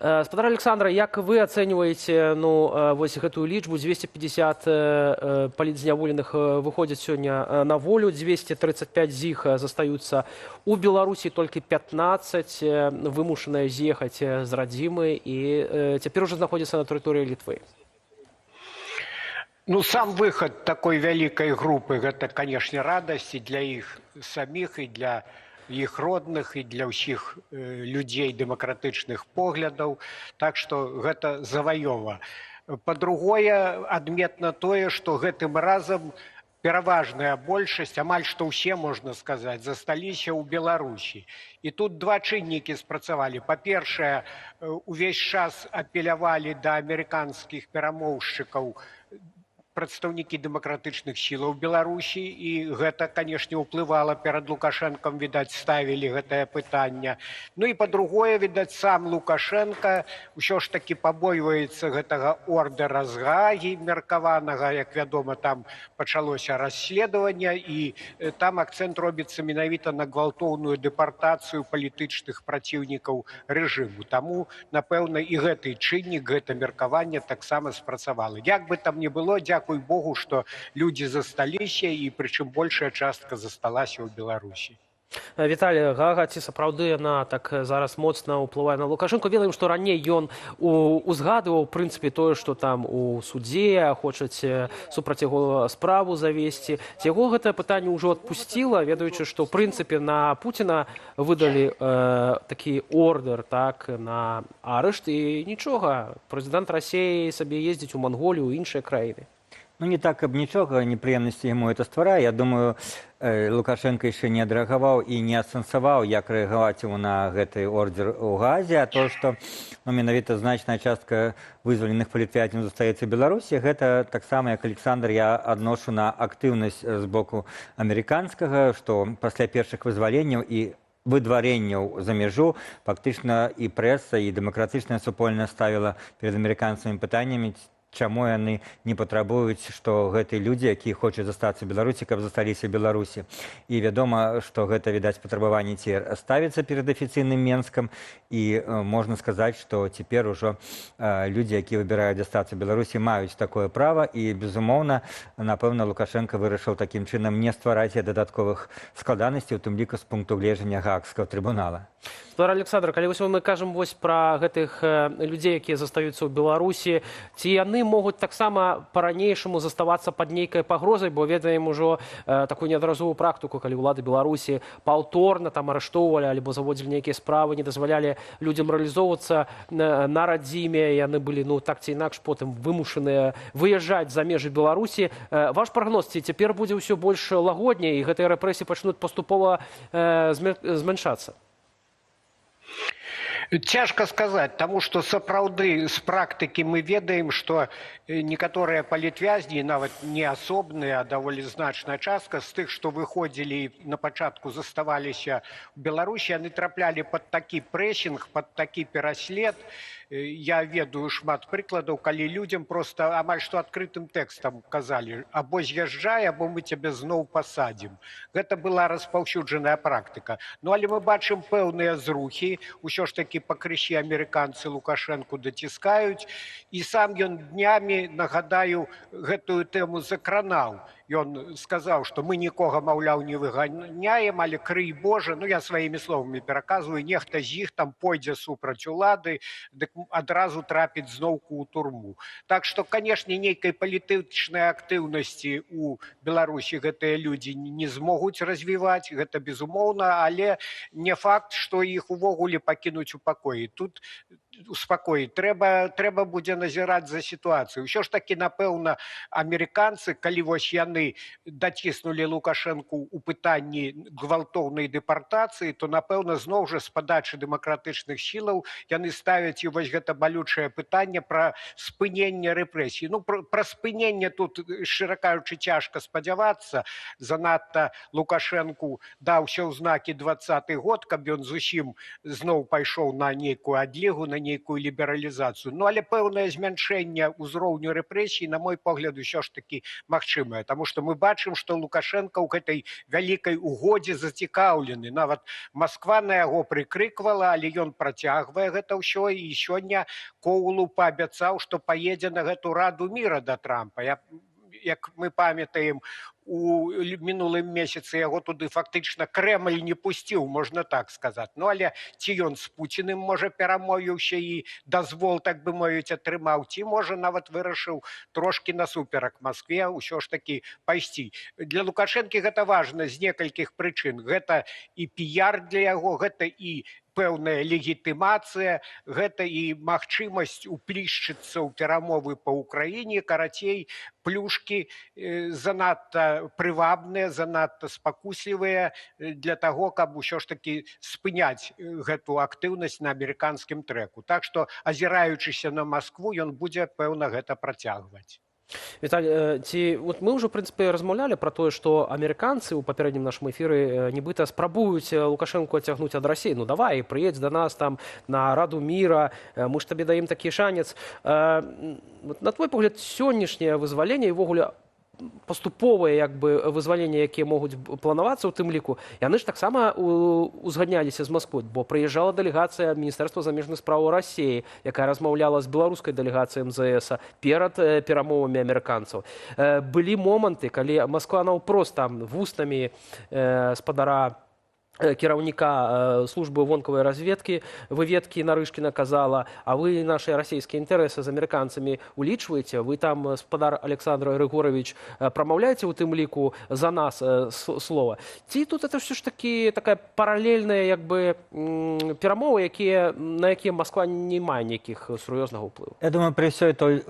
Спадар Александра, як вы ацэньваеце, ну, вось гэтую лічбу: 250 палітзняволеных выходзяць сёння на волю, 235 з іх застаюцца у Беларусі, толькі 15 вымушаныя з'ехаць з радзімы і цяпер ужо знаходзяцца на тэрыторыі Літвы? Ну, сам выхад такой вялікай групы — гэта, конечно, радасць і для іх саміх, і для іх родных, і для ўсіх людзей дэмакратычных поглядаў. Так што гэта заваёва. Па-другое, адметна тое, што гэтым разам пераважная большасць, амаль што ўсе, можна сказаць, засталіся ў Беларусі. І тут два чыннікі спрацавалі. Па-першае, увесь час апелявалі да амерыканскіх перамоўшчыкаў прадстаўнікі дэмакратычных сілаў Беларусі, і гэта, канешне, ўплывала. Перад Лукашэнкам, відаць, ставілі гэтае пытанне. Ну і па-другое, відаць, сам Лукашэнка ўсё ж такі пабойваецца гэтага ордэра з Гаагі меркаванага. Як вядома, там пачалося расследаванне, і там акцэнт робіцца менавіта на гвалтоўную дэпартацыю палітычных праціўнікаў рэжыму. Таму, напэўна, і гэты чыннік, гэта меркаванне таксама спрацавала. Як бы там ни было, дзякуй Богу, што людзі засталіся, і прычым большая частка засталася ў Беларусі. Віталій, Гага, ці сапраўды яна так зараз моцна ўплывае на Лукашэнку? Ведаем, што раней ён узгадываў, у прынцыпе, тое, што там у судзе хочуць супраць яго справу завесці. Ці яго гэтае пытанне ўжо адпусціла, ведаючы, што, ў прынцыпе, на Пуціна выдалі такі ордэр, так, на арышт, і нічога, прэзідэнт Расеі сабе ездзіць у Манголію, у іншыя краіны? Ну, не так, каб нічога, непрыемнасці яму это стварае. Я думаю, Лукашэнка яшчэ не адрэагаваў і не асэнсаваў, як рэагаваць яму на гэты ордер у Гаазе, а то, што, ну, менавіта значная частка вызваленых палітвязняў застаецца ў Беларусі, гэта таксама, як Александр, я адношу на актыўнасць з боку амерыканскага, што пасля першых вызваленняў і выдварэнняў за мяжу фактычна і прэса, і дэмакратычная супольнасць ставіла перад амерыканцамі пытаннямі, чаму яны не патрабуюць, што гэтыя людзі, якія хочуць застацца ў Беларусі, каб засталіся ў Беларусі. І вядома, што гэта, відаць, патрабаванне цяпер ставіцца перад афіцыйным Менскам, і можна сказаць, што цяпер ужо людзі, якія выбіраюць застацца ў Беларусі, маюць такое права. І, безумоўна, напэўна, Лукашэнка вырашыў такім чынам не ствараць дадатковых складанасцяў, у тым ліку з пункту гледжання Гаагскага трыбунала. Спадар Александр, калі вось мы кажам вось пра гэтых людзей, якія застаюцца ў Беларусі, ці яны могуць таксама па-ранейшаму заставацца пад нейкай пагрозай, бо ведаем ужо такую неаднаразовую практыку, калі ўлады Беларусі паўторна там арыштоўвалі альбо заводзілі нейкія справы, не дазвалялі людзям рэалізоўвацца на радзіме, яны былі, ну, так ці інакш потым вымушаныя выязджаць за межы Беларусі. Ваш прагноз, ці цяпер будзе ўсё больш лагодней і гэтыя рэпрэсіі пачнуць паступова змяншацца? Цяжка сказаць, таму што сапраўды з практыкі мы ведаем, што некаторыя палітвязні, нават не асобныя, а даволі значная частка з тых, што выходзілі і на пачатку заставаліся ў Беларусі, яны траплялі пад такі прэсінг, пад такі пераслед. Я ведаю шмат прыкладаў, калі людзям проста амаль што адкрытым тэкстам казалі: «Або з'язджай, або мы цябе зноў пасадзім». Гэта была распаўсюджаная практыка. Ну, але мы бачым пэўныя зрухі, усё ж такі пакрысе амерыканцы Лукашэнку даціскаюць, і сам ён днямі, нагадаю, гэтую тэму закранаў. Ён сказаў, што мы нікога, маўляў, не выганяем, але крый Божа, ну, я сваімі словамі пераказваю, нехта з іх там пойдзе супраць улады, дык адразу трапіць зноўку ў турму. Так што, канешне, нейкай палітычнай актыўнасці у Беларусі гэтыя людзі не змогуць развіваць, гэта безумоўна, але не факт, што іх увогуле пакінуць у пакоі. Тут у спакоі трэба будзе назіраць за сітуацыяй. Ўсё ж такі, напэўна, амерыканцы, калі вось яны даціснулі Лукашэнку ў пытанні гвалтоўнай дэпартацыі, то, напэўна, зноў жа з падачы дэмакратычных сілаў яны ставяць і вось гэта балючае пытанне пра спыненне рэпрэсій. Ну, пра спыненне тут, шчыра кажучы, цяжка спадзявацца. Занадта Лукашэнку даўся ў знакі 20-ы год, каб ён зусім зноў пайшоў на нейкую адлігу, на нейкія нейкую лібералізацыю. Ну, але пэўнае змяншэнне ўзроўню рэпрэсій, на мой погляд, усё ж такі магчымае, таму што мы бачым, што Лукашэнка ў гэтай вялікай угодзе зацікаўлены. Нават Масква на яго прыкрыквала, але ён працягвае гэта ўсё, і сёння Коулу паабяцаў, што паедзе на гэту раду міра да Трампа. Як мы памятаем, у мінулым месяцы яго туды фактычна Крэмль не пусціў, можна так сказаць. Ну, але ці ён з Пуціным, можа, перамовіўся і дазвол, так бы мовіць, атрымаў, ці, можа, нават вырашыў трошкі насуперак Маскве ўсё ж такі пайсці. Для Лукашэнкі гэта важна з некалькіх прычын. Гэта і піяр для яго, гэта і пэўная легітымацыя, гэта і магчымасць уплішчыцца ў перамовы па Ўкраіне, карацей, плюшкі занадта прывабныя, занадта спакуслівыя для таго, каб усё ж такі спыняць гэту актыўнасць на амерыканскім трэку. Так што, азіраючыся на Маскву, ён будзе, пэўна, гэта працягваць. Віталь, ці вот мы ўжо, в прынцыпе, размаўлялі пра тое, што амерыканцы ў папярэднім нашым эфіры нібыта спрабуюць Лукашэнку адцягнуць ад Расіі. Ну давай, прыедзь да нас там на Раду мира, мы ж табе даем такі шанец. Вот, на твой погляд, сённяшняе вызваленне і ўвогуле паступовыя як бы вызваленні, якія могуць планавацца ў тым ліку, яны ж таксама узгадняліся з Масквой, бо прыязджала дэлегацыя Міністэрства замежных спраў Расіі, якая размаўляла з беларускай дэлегацыяй МЗС перад перамовамі амерыканцаў. Былі моманты, калі Масква наўпрост там вуснамі спадара кіраўніка службы вонкавай разведкі, выведкі Нарышкіна казала: «А вы наши расійскія інтарэсы з амерыканцамі улічваеце? Вы там, спадар Александр Григорович, прамаўляеце у тым ліку за нас слова?» Ці тут это все ж таки такая паралельная як бы перамовы, на якія Москва не мае нейкіх сур'ёзнага ўплыву? Я думаю, пры ўсёй той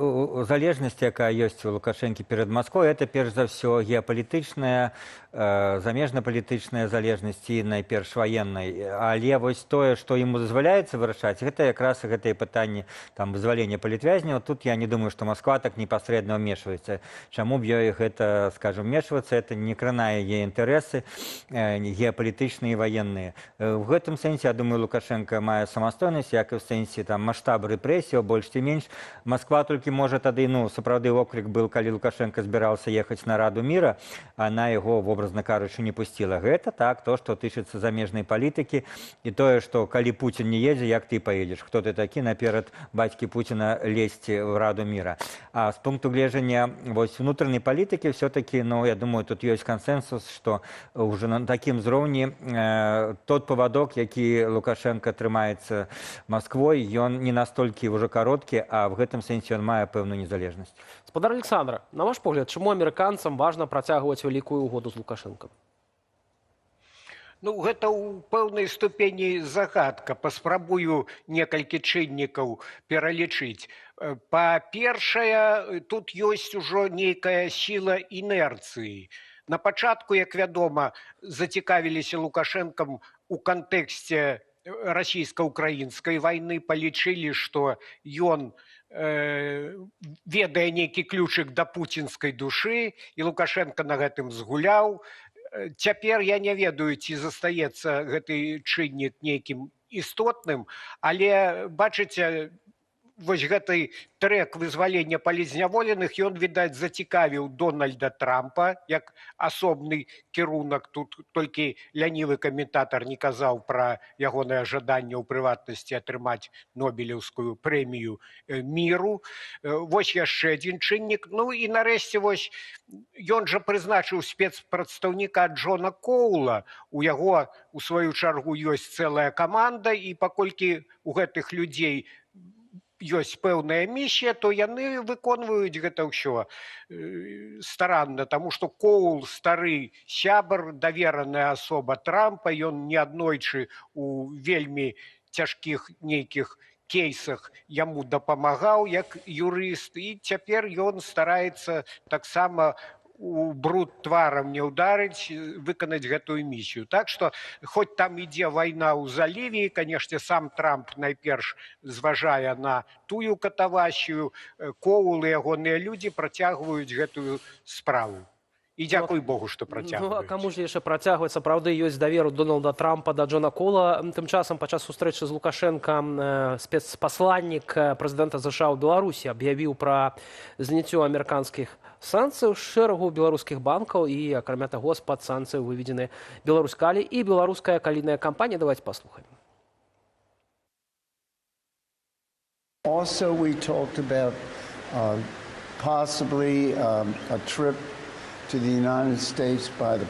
залежнасці, якая ёсць у Лукашэнкі перад Масквой, это перш за ўсё геапалітычная, замежнапалітычная залежнасць і найперш ваеннай. Але вось тое, што яму дазваляецца вырашаць, гэта якраз гэтыя пытанні там вызвалення палітвязняў. Тут я не думаю, што Масква так непасрэдна ўмешваецца. Чаму б ёй гэта, скажем, умешвацца, это не кранае яе інтарэсы геапалітычныя і ваенныя. В гэтым сэнсе, я думаю, Лукашэнка мае самастойнасць, як і ў сэнсе там маштаб рэпрэсіяў, больш ці менш. Масква толькі можа тады, ну, сапраўды окрик был, калі Лукашэнка збіраўся ехаць на Раду мира, она яго, вобразна кажучы, не пусціла. Гэта так, то, што тычыцца замежнай палітыкі, і тое, што калі Пуцін не едзе, як ты паедзеш? Хто ты такі наперад бацькі Пуціна лезці в Раду мира? А з пункту гледжання вось унутранай палітыкі все-таки, ну, я думаю, тут ёсць кансенсус, што ўжо на такім узроўні тот павадок, які Лукашэнка трымаецца Масквой, ён не настолькі ўжо кароткі, а в гэтым сэнсе ён мае пэўную незалежнасць. Спадар Александра, на ваш погляд, чаму амерыканцам важна працягваць вялікую угоду з Лукашэнкам? Ну, гэта ў пэўнай ступені загадка. Паспрабую некалькі чыннікаў пералічыць. Па-першае, тут ёсць ужо нейкая сіла інерцыі. На пачатку, як вядома, зацікавіліся Лукашэнкам у кантэксце расійска-украінскай вайны, палічылі, што ён ведае нейкі ключык да пуцінскай душы, і Лукашэнка на гэтым згуляў. Цяпер я не ведаю, ці застаецца гэты чыннік нейкім істотным, але, бачыце, вось гэты трэк вызвалення палітзняволеных, ён, відаць, зацікавіў Дональда Трампа як асобны кірунак. Тут толькі лянівы каментатар не казаў пра ягонае жаданне ў прыватнасці атрымаць Нобелеўскую прэмію міру. Вось яшчэ адзін чыннік. Ну і нарэшце вось ён жа прызначыў спецпрадстаўніка Джона Коула. У яго, у сваю чаргу, ёсць цэлая каманда, і паколькі у гэтых людзей ёсць пэўная місія, то яны выконваюць гэта ўсё старанна, таму што Коул стары сябар, давераная асоба Трампа, ён неаднойчы у вельмі цяжкіх нейкіх кейсах яму дапамагаў як юрыст, і цяпер ён стараецца таксама у бруд тварам не ўдарыць, выканаць гэтую місію. Так што хоць там ідзе вайна ў заліве, канешне, сам Трамп найперш зважае на тую катавасію, Коул і ягоныя людзі працягваюць гэтую справу. І дзякуй Богу, што Ну, а працягваюць. каму ж яшчэ працягваць? Сапраўды ёсць даверу Дональда Трампа да Джона Кола. Тым часам падчас сустрэчы з Лукашэнкам спецпасланнік прэзідэнта ЗША ў Беларусі аб'явіў пра зняццё амерыканскіх санкцыяў з шэрагу беларускіх банкаў, і акрамя таго з-пад санкцыяў выведзены Беларуськалій і Беларуская калійная кампанія. Давайте паслухаем. Also, we talked about possibly a trip to the United States by the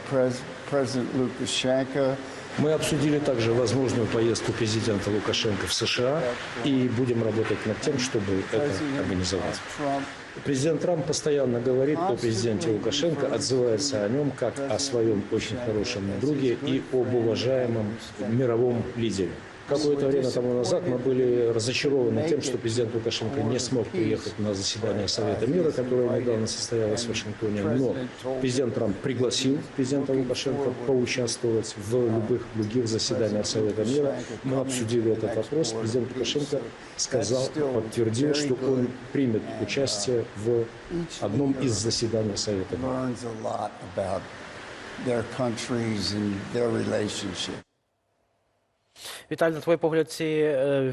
President Lukashenko. Мы обсудили также возможную поездку президента Лукашенко в США и будем работать над тем, чтобы это President организовать. Trump Президент Трамп постоянно говорит о президенте Лукашенко, отзывается о нем как о своем очень хорошем друге и об уважаемом мировом лидере. Какое-то время тому назад мы были разочарованы тем, что президент Лукашенко не смог приехать на заседание Совета мира, которое недавно состоялось в Вашингтоне. Но президент Трамп пригласил президента Лукашенко поучаствовать в любых других заседаниях Совета мира. Мы обсудили этот вопрос. Президент Лукашенко сказал, подтвердил, что он примет участие в одном из заседаний Совета мира. learns a lot about their countries and their relationship. Віталь, на твой погляд, ці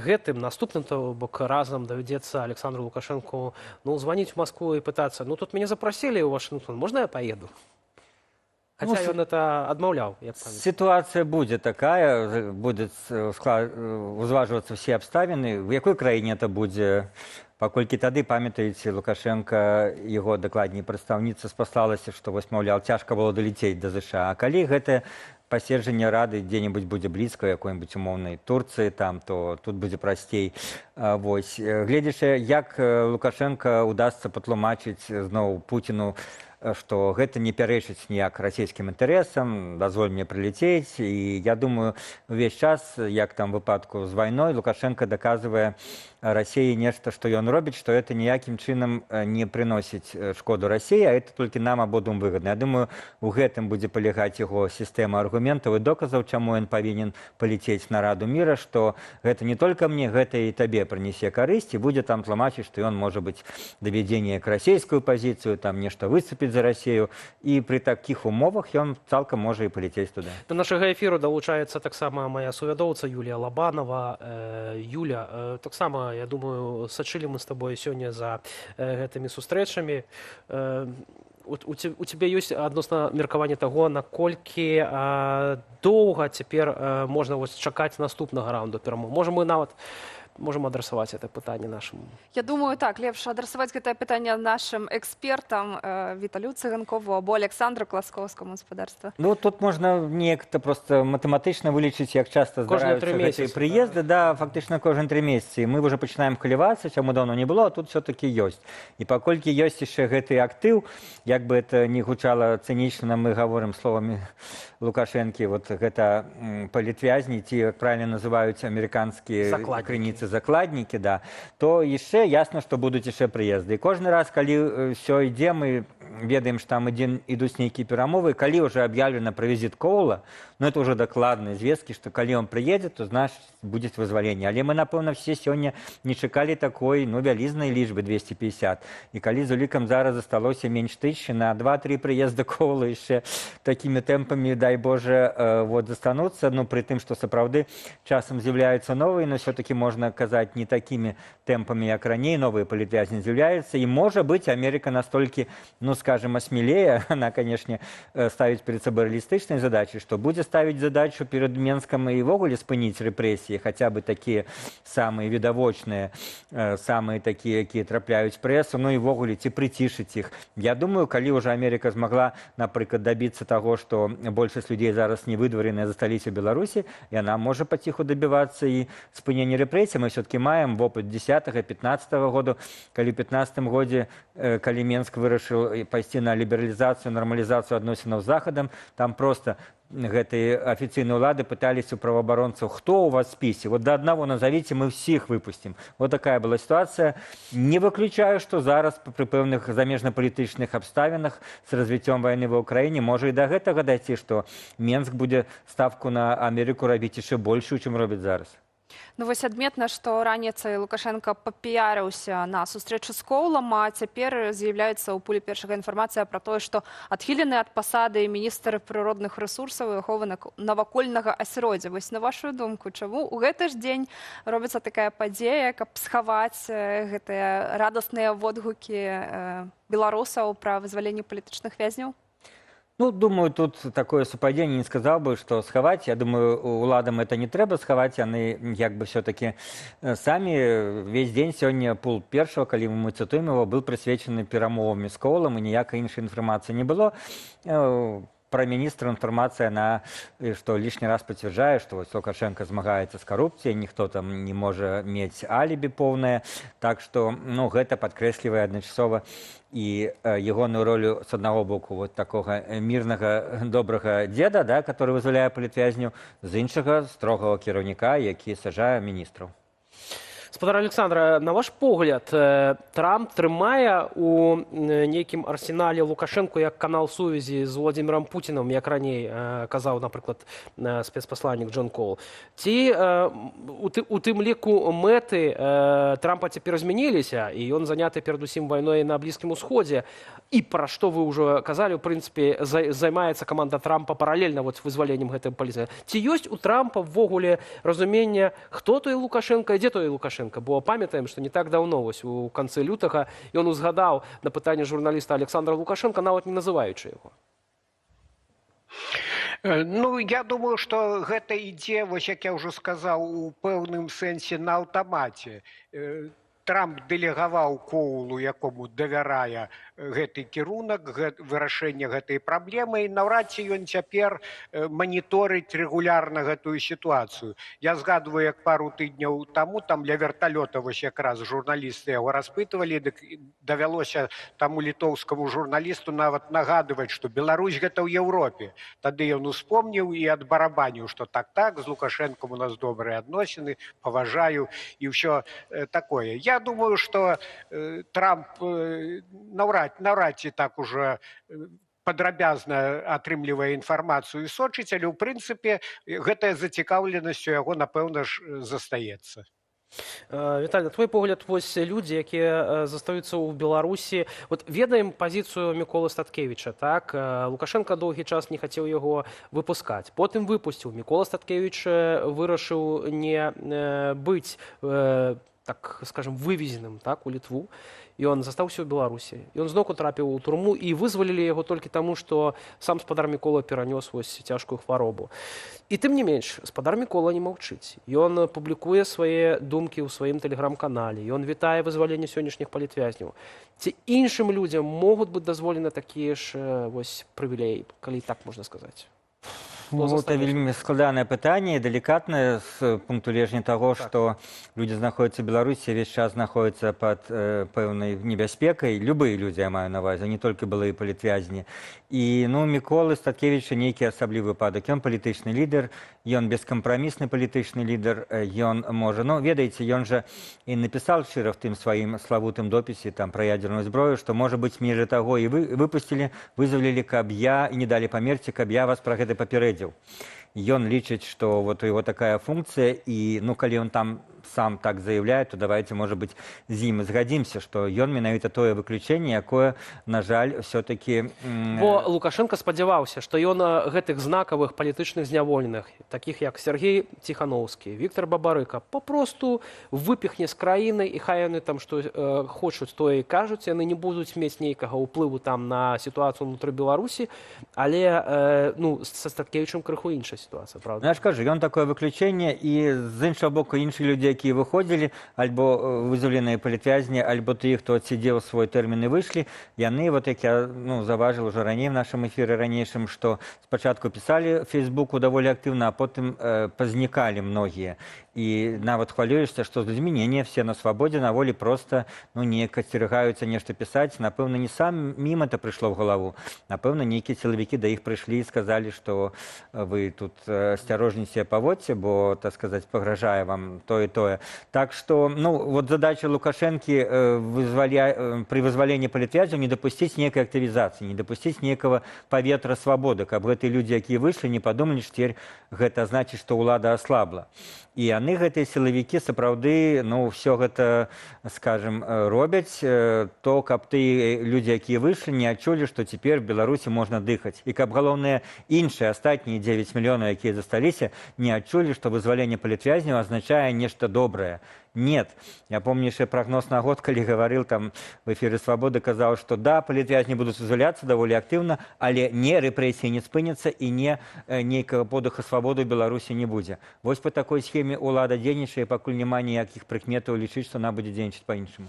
гэтым наступным, то бок, разам давядзецца Александру Лукашенку, ну, званіць у Москву і пытацца: «Ну, тут мяне запрасілі ў Вашынгтон, можна я поеду?» Хаця Ну, ён это адмаўляў, як памятаю. Сітуацыя будзе такая, будуць узважвацца ўсе абставіны, в якой краіне это будзе, паколькі тады, памятаеце, Лукашенко, яго дакладней прадстаўніца, спаслалася, што вось, маўляў, цяжка было даляцець да ЗША. А калі гэта паседжанне рады дзе-небудзь будзе блізка, якой-нибудь умоўнай Турцыі там, то тут будзе прасцей. Вось, гледзячы, як Лукашенко удасца патлумачыць зноў Пуціну, што гэта не пярэчыць ніяк расійскім інтарэсам, дазволь мне прылецець. І я думаю, увесь час, як там выпадку з вайной, Лукашенко даказвае Расіі нешта, што ён робіць, што это ніякім чынам не прыносіць шкоду Расіі, а это толькі нам абодвум выгадна. Я думаю, у гэтым будзе палягаць яго сістэма аргументаў і доказаў, чаму ён павінен паліцець на Раду мира, што гэта не только мне, гэта і табе прынесе карысць, і будзе там тлумачыць, што ён, можа быць, давядзе неяк расійскую пазіцыю, там нешта выступіць за Расію, і пры такіх умовах ён цалкам можа і паліцець туды. Да нашага эфіру далучаецца таксама моя сувядоўца Юлія Лабанова. Юля, таксама, я думаю, сачылі мы з табой сёння за гэтымі сустрэчамі. У цябе ёсць адносна меркаванне таго, наколькі доўга цяпер можна вось чакаць наступнага раунду перамоў? Можа, мы нават можам адрасаваць это пытанне нашым Я думаю, так, лепш адрасаваць гэтае пытанне нашым экспертам, Віталю Цыганкову або Александру Класкоўскаму, спадарства. Ну, тут можна неяк-то просто матэматычна вылічыць, як часта Кожныя здараюцца 3 гэтыя месяцы, прыезды, да, фактычна кожны 3 месяцы. І мы ўжо пачынаем хвалявацца, чаму даўно не было, а тут все-таки ёсць. І паколькі ёсць яшчэ гэты актыў, як бы это ни гучала цынічна, мы гаворым словамі Лукашэнкі, вот гэта палітвязні, ці, як правильно называюць амерыканскія Закладнікі. крыніцы, закладнікі, да, то яшчэ ясна, што будуць яшчэ прыезды. І кожны раз, калі ўсё ідзе, мы ведаем, што там ідуць нейкія перамовы, калі ўжо аб'яўлена пра візіт Коула, ну, это ўжо дакладныя звесткі, што калі он прыедзе, то значит, будет вызваленне. Але мы, напэўна, все сёння не чакалі такой, ну, вялізнай лічбы 250. І калі з улікам зараз засталося менш тысячи, на 2-3 прыезда Коула яшчэ такімі тэмпамі, дай Божа, вот застануцца, ну, пры тым, што сапраўды часам з'яўляюцца новыя, но все-таки можна казаць, не такімі тэмпамі, як раней, новыя палітвязні з'яўляюцца. І можа быць, Америка настолькі, ну, скажем, осмелее, она, конечно, ставіць перед сабой рэалістычныя задачи, што будзе ставіць задачу перад Менскам і ўвогуле спыніць рэпрэсіі, хаця бы такія самыя відавочныя, самыя такія, якія трапляюць прэсу, ну і ўвогуле ці прыцішыць іх. Я думаю, калі ўжо Америка змагла, напрыклад, дабіцца таго, што большасць людзей зараз не выдвареныя, засталіся ў Беларусі, яна можа паціху дабівацца і спынення рэпрэсій. Мы все-таки маем вопыт 10 15 году, калі ў 15 годзе, калі Менск вырашыў пайсці на лібералізацыю, нармалізацыю адносінаў з Захадам, там просто гэтыя афіцыйныя ўлады пыталіся у праваабаронцаў: «Хто у вас в спісе? Вот до одного назовите, мы всех выпустим». Вот такая была ситуация. Не выключаю, что зараз пры пэўных замежна-палітычных абставінах с развіццём вайны ва Ўкраіне можа і да гэтага дайсці, што Менск будзе ставку на Амерыку рабіць яшчэ большую, чым робіць зараз. Ну вось адметна, што раніцай Лукашэнка папіярыўся на сустрэчу з Коулам, а цяпер з'яўляецца ў пуле першага інфармацыя пра тое, што адхілены ад пасады міністр прыродных рэсурсаў і аховы навакольнага асяроддзя. Вось на вашу думку, чаму ў гэты ж дзень робіцца такая падзея, каб схаваць гэтыя радасныя водгукі беларусаў пра вызваленне палітычных вязняў? Ну, думаю, тут такое супадзенне, не сказал бы, што схаваць. Я думаю, уладам это не трэба схаваць, яны як бы все-таки самі весь дзень сёння, 12:30, калі мы цытуем его, был прысвечаны перамовамі з Коулам, і ніякай іншай інфармацыі не было. Пра міністра інфармацыя на што лішні раз пацвярджае, што вось Лукашэнка змагаецца з карупцыяй, ніхто там не можа мець алібі поўнае. Так што, ну, гэта падкрэслівае адначасова і ягоную ролю з аднаго боку вот такога мірнага, добрага дзеда, да, который вызваляе палітвязняў, з іншага — строгага кіраўніка, які сажае міністраў. Спадар Аляксандр, на ваш погляд, Трамп трымае у нейкім арсенале Лукашэнку як канал сувязі з Уладзімірам Пуціным, як раней казаў, напрыклад, спецпасланнік Джон Коул? Ці у тым ліку мэты Трампа цяпер змяніліся, і ён заняты перадусім вайной на Блізкім Усходзе? І пра што вы ўжо казалі, у прынцыпе, займаецца каманда Трампа паралельна вот вызваленнем гэтым паліцыя. Ці ёсць у Трампа ўвогуле разуменне, хто той Лукашэнка і дзе той Лукашэнка? Бо памятаем, што не так даўно, вось у канцы лютага, ён узгадаў на пытанне журналіста Аляксандра Лукашэнка, нават не называючы яго. Ну, я думаю, што гэта ідзе, вось як я ўжо сказаў, у пэўным сэнсе на аўтамаце. Трамп дэлегаваў Коулу, якому давярае, гэты кірунак вырашэння гэтай праблемы, і наўрад ці ён цяпер маніторыць рэгулярна гэтую сітуацыю. Я згадваю, як пару тыдняў таму там ля верталёта вось якраз журналісты яго распытвалі, дык давялося таму літоўскаму журналісту нават нагадваць, што Беларусь — гэта ў Еўропе. Тады ён успомніў і адбарабаніў, што так, з Лукашэнкам у нас добрыя адносіны, паважаю і ўсё такое. Я думаю, што Трамп наўрад ці так уже падрабязна атрымлівае інфармацыю і сочыць, але ў прынцыпе гэтая зацікаўленасць у яго, напэўна ж, застаецца. Віталь, на твой погляд, вось людзі, якія застаюцца ў Беларусі, вот ведаем пазіцыю Міколы Статкевіча, так? Лукашэнка доўгі час не хацеў яго выпускаць. Потым выпусціў. Мікола Статкевіч вырашыў не быць, так скажем, вывезеным, так, у Літву. Ён застаўся ў Беларусі. Ён зноўку трапіў у турму, і вызвалілі яго толькі таму, што сам спадар Мікола перанёс вось цяжкую хваробу. І тым не менш, спадар Мікола не маўчыць. Ён публікуе свае думкі ў сваім тэлеграм-канале. Ён вітае вызваленне сённяшніх палітвязняў. Ці іншым людзям могуць быць дазволены такія ж вось прывілеі, калі так можна сказаць? Хто Ну, это застаецца? вельмі складанае пытанне і далікатнае з пункту гледжання таго, што людзі знаходзяцца ў Беларусі, увесь час знаходзяцца пад пэўнай небяспекай. Любыя людзі, я маю на ўвазе, не толькі былыя палітвязні. І, ну, Міколы Статкевіча нейкі асаблівы выпадак. Ён палітычны лідар, ён бескампрамісны палітычны лідар, ён можа, ну, ведаеце, ён жа і напісаў шчыра в тым сваім славутым допісе там пра ядерную зброю, што, можа быць, мне для таго і вы выпусцілі, вызвалілі, каб я і не далі памерці, каб я вас пра гэта папярэдзіў. Ён лічыць, што вот у его такая функцыя, і, ну, калі ён там сам так заявляе, то давайте, можа быць, з ім і згадзімся, што ён менавіта тое выключэнне, якое, на жаль, все-таки Бо Лукашэнка спадзяваўся, што ён гэтых знакавых палітычных зняволеных, такіх як Сяргей Ціханоўскі, Віктар Бабарыка, папросту выпіхне з краіны, і хай яны там што хочуць, тое і кажуць, яны не будуць мець нейкага ўплыву там на сітуацыю ўнутры Беларусі, але ну, са Статкевічам крыху іншая сітуацыя, правда? Ну, я ж кажу, ён такое выключэнне, і з іншага боку іншыя людзі, якія выходзілі, альбо вызваленыя палітвязні, альбо тыя, хто адсидзеў свой тэрмін і выйшлі, яны, вот як я, ну, заважыў уже раней в нашым эфіры ранейшым, што спачатку пісалі Фейсбуку даволі актыўна, а потым пазнікалі многія. І нават хвалюешся, што з людзьмі. Не, все на свабодзе, на волі, просто, ну, неяк асцерагаюцца нешта пісаць. Напэўна, не сам мім это прыйшло в галаву. Напэўна, нейкія сілавікі да іх прыйшлі і сказалі, што вы тут асцярожней себе паводзьце, бо, так сказать, пагражае вам то і тое. Так што, ну, вот задача Лукашэнкі пры вызваленні палітвязняў не дапусціць нейкай актывізацыі, не дапусціць нейкага паветра свабоды, каб гэтыя людзі, якія выйшлі, не падумалі, што цяпер гэта значыць, што ўлада аслабла. І яны Яны, гэтыя сілавікі, сапраўды, ну, ўсё гэта, скажем, робяць то, каб ты людзі, якія выйшлі, не адчулі, што цяпер в Беларусі можна дыхаць, і каб, галоўнае, іншыя, астатнія 9 мільёнаў, якія засталіся, не адчулі, што вызваленне палітвязняў азначае нешта добрае. Нет. Я помню яшчэ «Прагноз на год», калі гаварыў там в эфіры «Свабоды», казаў, што да, палітвязні будуць вызваляцца даволі актыўна, але не рэпрэсіі не спыняцца і не нейкага подыха свабоды ў Беларусі не будзе. Вось по такой схеме ўлада дзейнічае, пакуль няма ніякіх прыкметаў лічыць, што она будзе дзейнічаць па-іншаму.